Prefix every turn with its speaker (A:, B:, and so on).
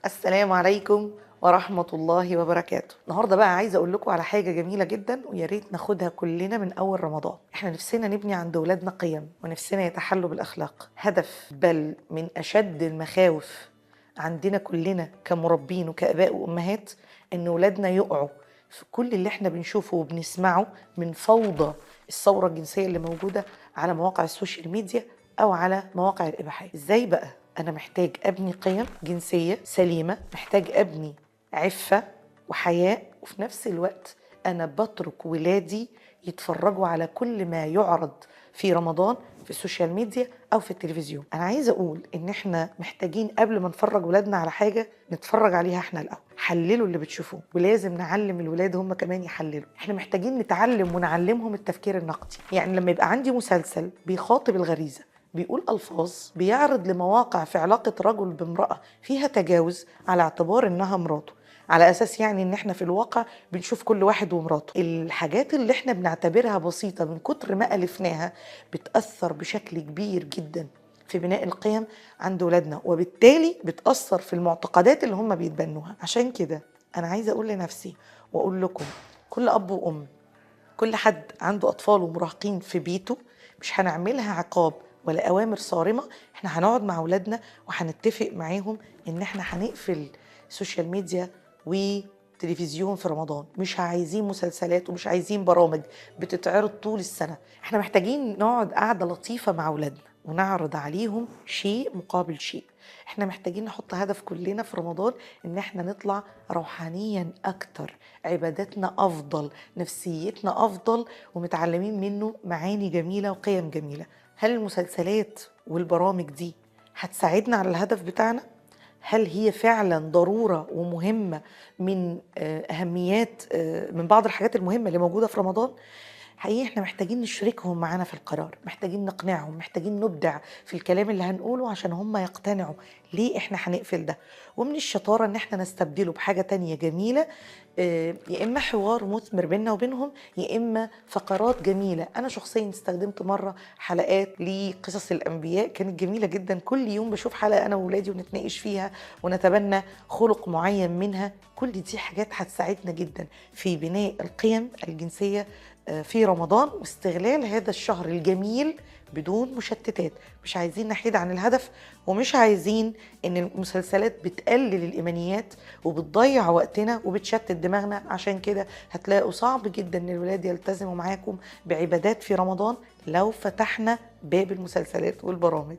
A: السلام عليكم ورحمة الله وبركاته. النهاردة بقى عايزة أقول لكم على حاجة جميلة جدا، ويا ريت ناخدها كلنا من أول رمضان. احنا نفسنا نبني عند ولادنا قيم، ونفسنا يتحلوا بالأخلاق. هدف بل من أشد المخاوف عندنا كلنا كمربين وكآباء وأمهات إن ولادنا يقعوا في كل اللي احنا بنشوفه وبنسمعه من فوضى الثورة الجنسية اللي موجودة على مواقع ال social media أو على مواقع الإباحية. إزاي بقى أنا محتاج أبني قيم جنسية سليمة، محتاج أبني عفة وحياء، وفي نفس الوقت أنا بترك ولادي يتفرجوا على كل ما يعرض في رمضان في ال social media أو في التلفزيون. أنا عايزة أقول إن إحنا محتاجين قبل ما نفرج ولادنا على حاجة نتفرج عليها إحنا الأول. حللوا اللي بتشوفوه، ولازم نعلم الولاد هم كمان يحللوا. إحنا محتاجين نتعلم ونعلمهم التفكير النقدي. يعني لما يبقى عندي مسلسل بيخاطب الغريزة، بيقول ألفاظ، بيعرض لمواقع في علاقة رجل بامرأة فيها تجاوز على اعتبار إنها مراته، على أساس يعني إن إحنا في الواقع بنشوف كل واحد ومراته. الحاجات اللي إحنا بنعتبرها بسيطة من كتر ما ألفناها بتأثر بشكل كبير جدا في بناء القيم عند ولادنا، وبالتالي بتأثر في المعتقدات اللي هم بيتبنوها. عشان كده أنا عايزة أقول لنفسي وأقول لكم، كل أب وأم، كل حد عنده أطفال ومراهقين في بيته، مش هنعملها عقاب ولا أوامر صارمة. احنا هنقعد مع أولادنا وهنتفق معاهم إن احنا هنقفل social media وتلفزيون في رمضان. مش عايزين مسلسلات ومش عايزين برامج بتتعرض طول السنة. احنا محتاجين نقعد قعدة لطيفة مع أولادنا ونعرض عليهم شيء مقابل شيء. احنا محتاجين نحط هدف كلنا في رمضان ان احنا نطلع روحانيا اكتر، عباداتنا افضل، نفسيتنا افضل، ومتعلمين منه معاني جميلة وقيم جميلة. هل المسلسلات والبرامج دي هتساعدنا على الهدف بتاعنا؟ هل هي فعلا ضرورة ومهمة من أهميات من بعض الحاجات المهمة اللي موجودة في رمضان؟ حقيقي احنا محتاجين نشركهم معانا في القرار، محتاجين نقنعهم، محتاجين نبدع في الكلام اللي هنقوله عشان هم يقتنعوا ليه احنا هنقفل ده. ومن الشطارة ان احنا نستبدله بحاجة تانية جميلة، يا اما حوار مثمر بيننا وبينهم، يا اما فقرات جميلة. انا شخصيا استخدمت مرة حلقات لقصص الانبياء كانت جميلة جدا، كل يوم بشوف حلقة انا وولادي ونتناقش فيها ونتبنى خلق معين منها. كل دي حاجات هتساعدنا جدا في بناء القيم الجنسية في رمضان، واستغلال هذا الشهر الجميل بدون مشتتات. مش عايزين نحيد عن الهدف، ومش عايزين ان المسلسلات بتقلل الايمانيات وبتضيع وقتنا وبتشتت دماغنا. عشان كده هتلاقوا صعب جدا ان الولاد يلتزموا معاكم بعبادات في رمضان لو فتحنا باب المسلسلات والبرامج.